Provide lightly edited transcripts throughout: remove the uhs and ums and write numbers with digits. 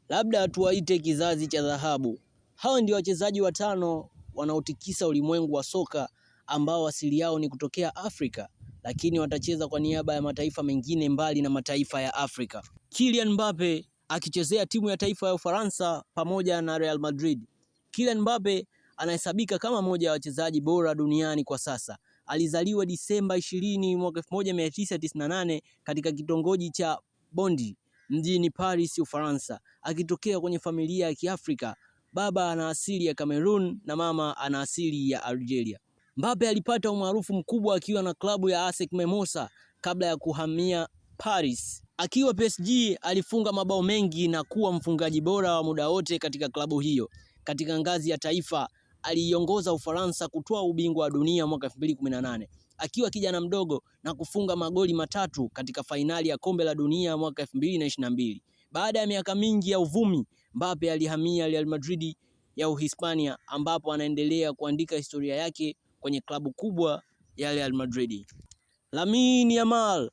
Labda tuwaite kizazi cha dhahabu. Hawa ndio wachezaji watano wanaotikisa ulimwengu wa soka ambao asili yao ni kutokea Afrika, lakini watacheza kwa niaba ya mataifa mengine mbali na mataifa ya Afrika. Kylian Mbappe akichezea timu ya taifa ya Ufaransa pamoja na Real Madrid. Kylian Mbappe anahesabika kama mmoja wa wachezaji bora duniani kwa sasa. Alizaliwa Disemba 20 mwaka 1998 katika kitongoji cha Bondy mjini Paris, Ufaransa, akitokea kwenye familia ya Kiafrika. Baba ana asili ya Cameroon na mama ana asili ya Algeria. Mbappe alipata umaarufu mkubwa akiwa na klabu ya ASEC Mimosas kabla ya kuhamia Paris. Akiwa PSG alifunga mabao mengi na kuwa mfungaji bora wa muda wote katika klabu hiyo. Katika ngazi ya taifa aliiongoza Ufaransa kutwaa ubingwa wa dunia mwaka 2018 akiwa kijana mdogo na kufunga magoli 3 katika fainali ya kombe la dunia mwaka 2022. Baada ya miaka mingi ya uvumi, Mbappe alihamia Real Madrid ya Uhispania ambapo anaendelea kuandika historia yake kwenye klabu kubwa ya Real Madrid. Lamine Yamal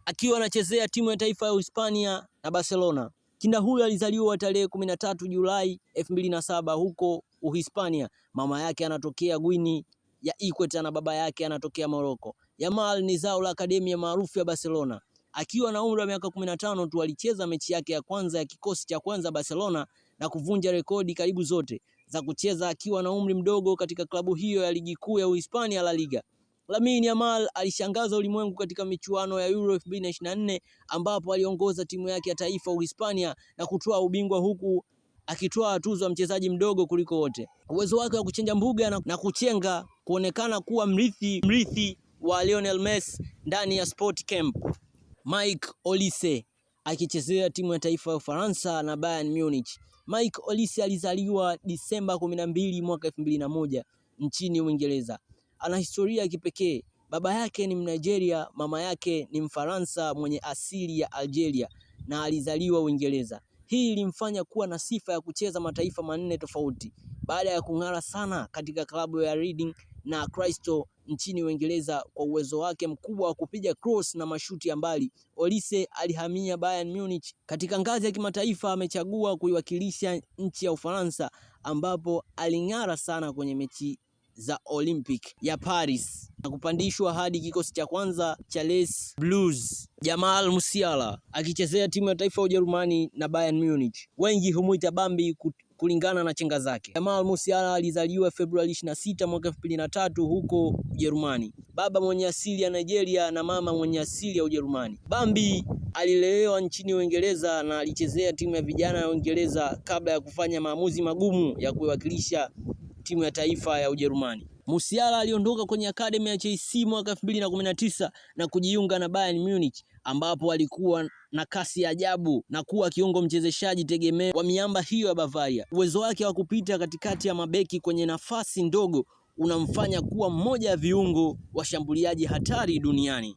akiwa anachezea timu ya taifa ya Uhispania na Barcelona. Kinda huyo alizaliwa tarehe 13 Julai 2007 huko Uhispania. Mama yake anatokea Guinea ya Ikweta na baba yake anatokea Morocco. Yamal ni zao la akademia maarufu ya Barcelona. Akiwa na umri wa miaka 15 tu alicheza mechi yake ya kwanza ya kikosi cha kwanza Barcelona na kuvunja rekodi karibu zote za kucheza akiwa na umri mdogo katika klabu hiyo ya ligi kuu ya Uhispania La Liga. Lamine Yamal alishangaza ulimwengu katika michuano ya Euro 2024 ambapo aliongoza timu yake ya taifa Uhispania na kutwaa ubingwa huku akitwaa tuzo ya mchezaji mdogo kuliko wote. Uwezo wake wa kuchenja mbuga na kuchenga kuonekana kuwa mrithi wa Lionel Messi ndani ya Sport Camp. Mike Olise akichezea timu ya taifa ya Ufaransa na Bayern Munich. Mike Olise alizaliwa Disemba 12 mwaka 2001 nchini Uingereza. Ana historia ya kipekee. Baba yake ni Mnigeria, mama yake ni Mfaransa mwenye asili ya Algeria na alizaliwa Uingereza. Hii ilimfanya kuwa na sifa ya kucheza mataifa 4 tofauti. Baada ya kung'ara sana katika klabu ya Reading na Crystal nchini Uingereza kwa uwezo wake mkubwa wa kupiga cross na mashuti ya mbali, Olise alihamia Bayern Munich. Katika ngazi ya kimataifa amechagua kuiwakilisha nchi ya Ufaransa ambapo aling'ara sana kwenye mechi za Olympic ya Paris na kupandishwa hadi kikosi cha kwanza cha Les Blues. Jamal Musiala akichezea timu ya taifa ya Ujerumani na Bayern Munich. Wengi humuita Bambi kulingana na chenga zake. Jamal Musiala alizaliwa Februari 26 mwaka 2003 huko Ujerumani. Baba mwenye asili ya Nigeria na mama mwenye asili ya Ujerumani. Bambi alilelewa nchini Uingereza na alichezea timu ya vijana ya Uingereza kabla ya kufanya maamuzi magumu ya kuiwakilisha timu ya taifa ya Ujerumani. Musiala aliondoka kwenye akademi ya Chelsea mwaka 2019 na kujiunga na Bayern Munich ambapo alikuwa na kasi ya ajabu na kuwa kiungo mchezeshaji tegemeo wa miamba hiyo ya Bavaria. Uwezo wake wa kupita katikati ya mabeki kwenye nafasi ndogo unamfanya kuwa mmoja ya viungo washambuliaji hatari duniani.